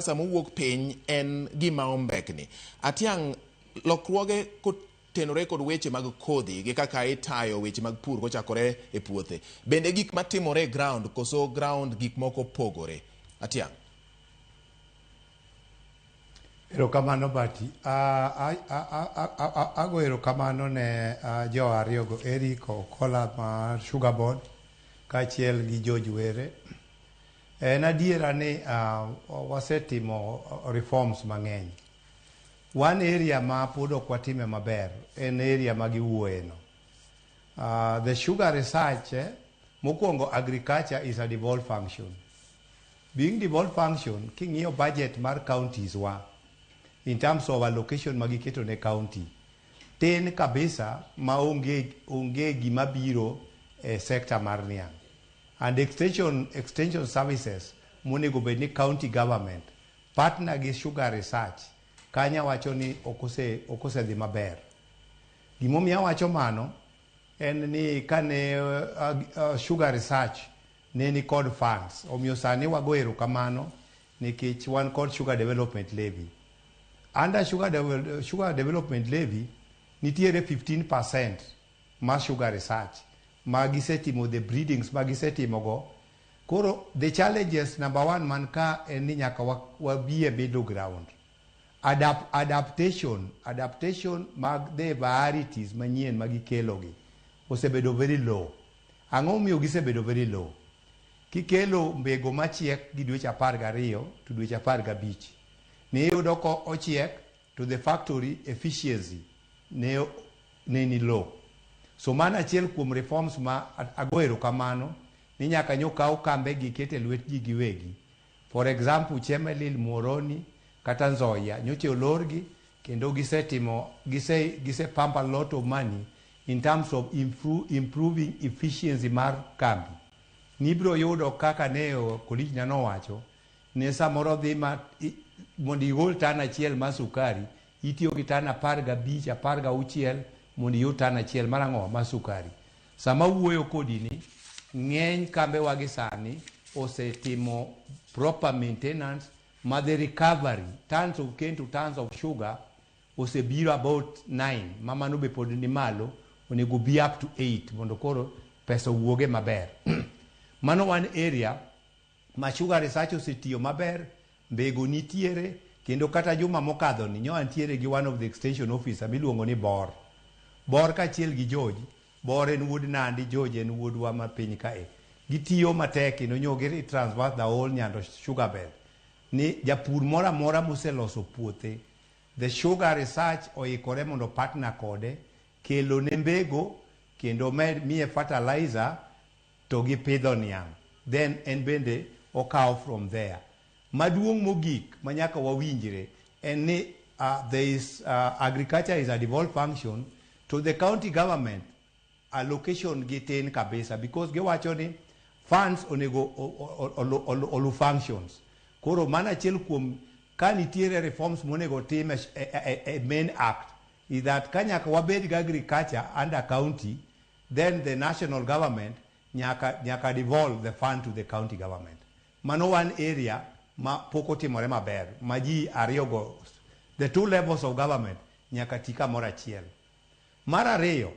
Sama owuok piny en gima ombekni. Atiang' lokruoge kotenore kod weche mag kodhi gi kaka itayo weche mag pur kochakore e puothe. Bende gik matimore e ground koso ground gik moko pogore. Atiang'. Erokamano Bati. Ago erokamano ne jo ariyogo Eric Okola mar Sugar Board kaachiel gi George Were. En adiera ni wasetimo reforms mang'eny. One area ma pod ok watime maber en area ma giwuoye no. The sugar research, mokwongo agriculture is a devolved function. Being devolved function, king'iyo budget mar counties wa, in terms of allocation ma giketo ne county, tin kabisa ma onge gima biro e sector mar niang'. And extension services monego bed ni county government partner gi sugar research kanya wacho ni ok osedhi maber. Gimomiyo awacho mano en ni kane sugar research ne ni kod funds omiyo sani wago erokamano nikech wan kod sugar development levy. Under sugar development levy nitiere 15% mar sugar research ma gisetimo the breedings ma gisetimo go. Koro the challenges number one man ka en ni nyaka wabi e middle ground. Adaptation mag the varieties manyien ma gikelo gi osebedo very low. Ang'o momiyo gisebedo very low? Kikelo mbego machiek gi dweche 12 to dweche 15, niyudo ko ochiek to the factory efficiency ne ni low. So mano achiel kuom reforms ma ago erokamano ni nyaka nyo kaw kambe gi ket e lwet ji giwegi. For example, Chemelil, Muhoroni kata Nzoia nyocha olorgi kendo gisetimo gise pump a lot of money in terms of improving efficiency mar kambi. Nibiro yudo kaka ne colleague na nowacho ne samoro dhi ma mondo igol tan achiel mar sukari itiyo gi tan 15 16 mondo iyud tan achiel mar ang'o mar sukari. Sama wuoyo kodi ni ng'eny kambewa gi sani osetimo proper maintenance ma the recovery tons of cane to tons of sugar osebiro about 9 ma mano be pod ni malo onego bi up to 8 mondo koro pesa owuoge maber. Mano one area ma sugar research osetiyo maber mbego nitiere kendo kata juma mokadho ni nyo antiere gi one of the extension officer miluongo ni Bor. Bor kaachiel gi George, Bor en wuod Nandi, George en wuodwa ma piny kae. Gitiyo matek kendo nyo gi transverse the whole Nyando sugar belt. Ni japur moro amora moseloso puothe, the sugar research oikore mondo partner kode, kelo ne mbego kendo med miye fertilizer to gi pidho niang'. Then en bende okawo from there. Maduong' mogik ma nyaka wawinjre en ni there is agriculture is a devolved function to the county government allocation gi tin kabisa because giwacho ni funds onego olu functions. Koro mano achiel kuom ka nitiere reforms monego tim e main act is that ka nyaka wabed gi agriculture under county then the national government nyaka devolve the fund to the county government. Mano one area ma pok otimore maber ma ji ariyo go the two levels of government nyaka ti kamoro achiel. Mar ariyo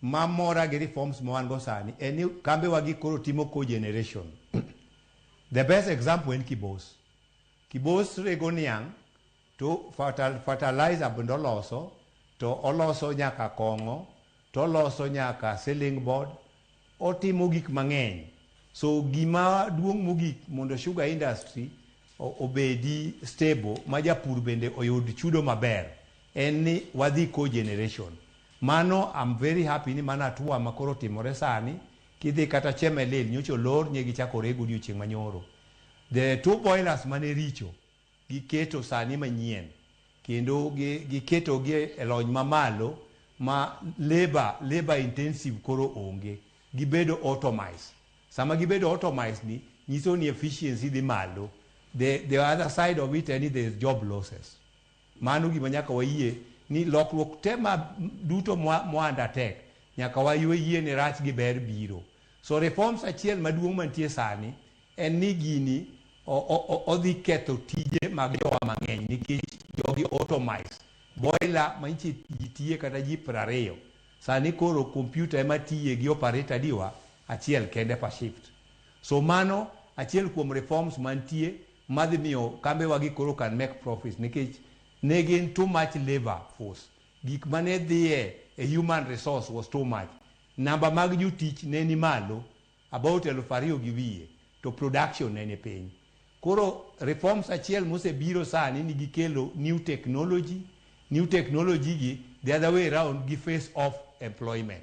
ma mora gi reforms ma wan go sani en ni kambewa gi koro timo cogeneration. The best example en Kibos. Kibos rego niang' to fertilizer bende oloso to oloso nyaka kong'o to oloso nyaka ceiling board otimo gik mang'eny. So gima duong' mogik mondo sugar industry obedi stable ma japur bende oyud chudo maber en ni wadhi cogeneration. Mano I'm very happy ni mano hatua ma koro timore sani kidhi kata Chemelil nyocha olor nye gichako rego odiochieng' manyoro. The two boilers mane richo giketo sani manyien kendo giketo gi e lony mamalo ma labor intensive koro onge gibedo automized. Sama gibedo automized ni nyiso ni efficiency dhi malo. The other side of it en ni there is job losses. Mano gima nyaka wayie ni lokruok te ma duto mwa undertake nyaka wayie ni rach gi ber biro. So reforms achiel maduong' mantie sani en ni gini Odhi ketho tije mag jowa mang'eny nikech jogi automize boiler manyiche ji tiye kata ji 20, sani koro kompyuta ema tiye gi operator diwa achiel kende per shift. So mano achiel kuom reforms mantie madhi miyo kambewa gi koro can make profits, nikech ne gin too much labor force. Gik mane dhiye e human resource was too much. Namba mag jotich ne ni malo about 2,500, to production ne ni piny. Koro reforms achiel mosebiro sani ni gikelo new technology. New technology gi, the other way round, gi face off employment,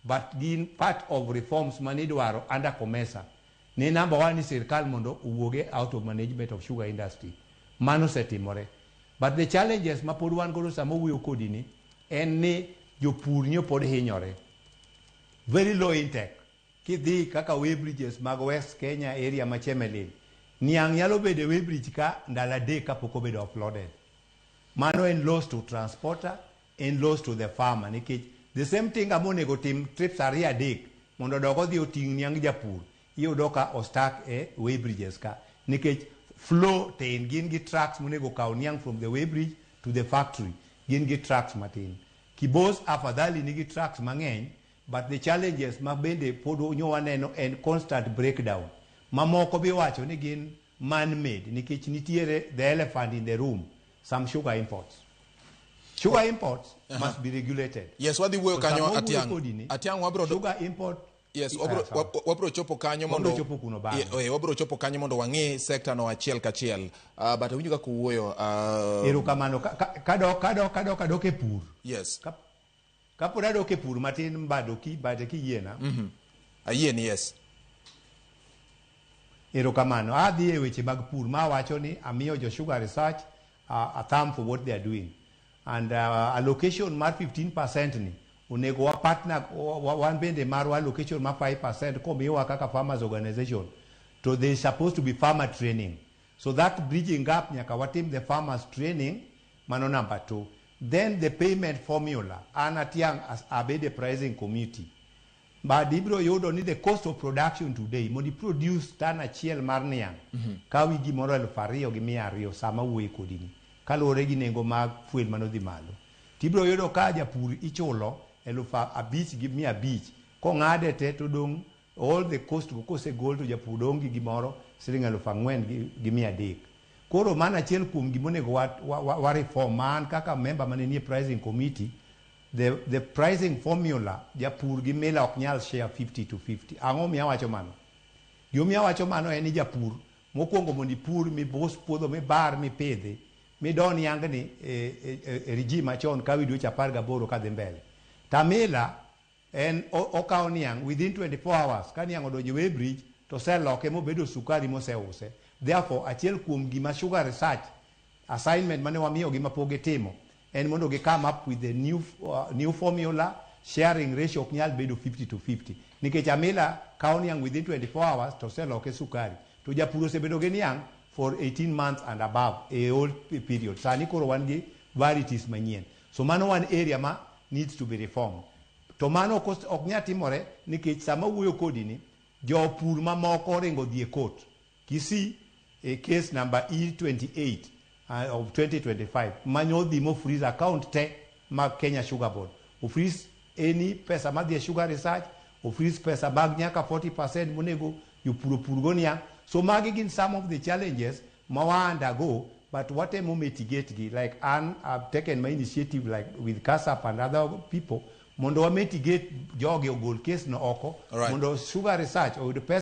but gin part of reforms manidwaro under COMESA. Ni number one ni sirkal mondo owuoge out of management of sugar industry. Mano osetimore, but the challenges ma pod wan godo sama wuoyo kodi ni en ni jopur nyo pod hinyore. Very low intake. Kidhi kaka weighbridges mag West Kenya area ma Chemelil, niang' nyalo bedo e weighbridge ka ndalo 3 kapok obedo offloaded. Mano en loss to transporter, en loss to the farmer, nikech the same thing monego tim trips ariyo adek mondo odog odhi oting' niang' japur, iyudo ka ostuck e weighbridges ka nikech flow tin. Gin gi trucks monego kaw niang' from the weighbridge to the factory, gin gi trucks matin. Kibos afadhali nigi trucks mang'eny, but the challenges ma bende pod nyo waneno en constant breakdown. Mamoko bi wacho ni gin man made, nikech nitiere the elephant in the room, some sugar imports. Sugar imports must be regulated. Yes, wadhi wuoyo To kanyo. sama wawuoyo Atiang' kodi ni, Atiang', wabro sugar import. Yes, Aya, wabro, sawa. wabro chopo kanyo Wabro mondo chopo kuno bang'e. Wabro chopo kanyo mondo wang'i sekta no achiel kachiel. But awinjo kaka uwuoyo. Erokamano. Kadok e pur, kapod adok e pur matin mbado ki bade kiyiena. Ayie ni yes. Erokamano. Adhi e weche mag pur ma wacho ni amiyo jo Sugar Research a thumb for what they are doing, and allocation mar 15% ni onego wa partner wan bende marwa allocation mar 5% komiwa kaka farmers organization, to there is supposed to be farmer training. So that bridging gap, nyaka watim the farmers training. Mano number two. Then the payment formula, an Atiang as abede pricing committee, but ibiro yudo ni the cost of production today mondo iproduce tan achiel mar niang' kawi gimoro 2,200 sama wuoye kodi ni, kaluwore gi nengo mag fuel manodhi malo, tibiro yudo ka japur ichulo 5,500. Kong'ade te to dong' all the cost go kosegol, to japur dong' gi gimoro siling 4,300. Koro mano achiel kuom gimonego wa reform. Ma an kaka member mane nie pricing committee, the pricing formula, japur gi miller ok nyal share 50 to 50. Ang'o miyo awacho mano? Gimomiyo awacho mano en ni japur mokwongo mondo ipur mibus puodho mibar mipidhi midon yangni e regime machon kawi dweche 18 kadhi mbele. To miller en okawo niang' within 24 hours ka niang' odonjo e weighbridge to oseloke mobedo sukari moseuse. Therefore, achiel kuom gima Sugar Research assignment mane wamiyogi mapok gitimo en mondo gi come up with a new formula. Sharing ratio ok nyal bedo 50 to 50, nikech a miller kawo niang' within 24 hours to oseloke sukari, to japur osebedo gi niang' for 18 months and above, a whole period. Sani koro wan gi varieties manyien. So mano one area ma needs to be reformed. To mano ok nyal timore nikech sama wuoyo kodi ni jopur mamoko oringo dhi e court. Kisii e case number E28 of 2025 manyo dhi mo freeze account te mag Kenya Sugar Board, o freeze any pesa madhi e Sugar Research, o freeze pesa mag nyaka 40% monego jopur opur go niang'. So magi gin some of the challenges ma wa undergo, but watemo mitigate gi. Like an I've taken my initiative, like with KASAP and other people, mondo wa mitigate jogi ogol case no oko Alright. mondo Sugar Research oyud pesa.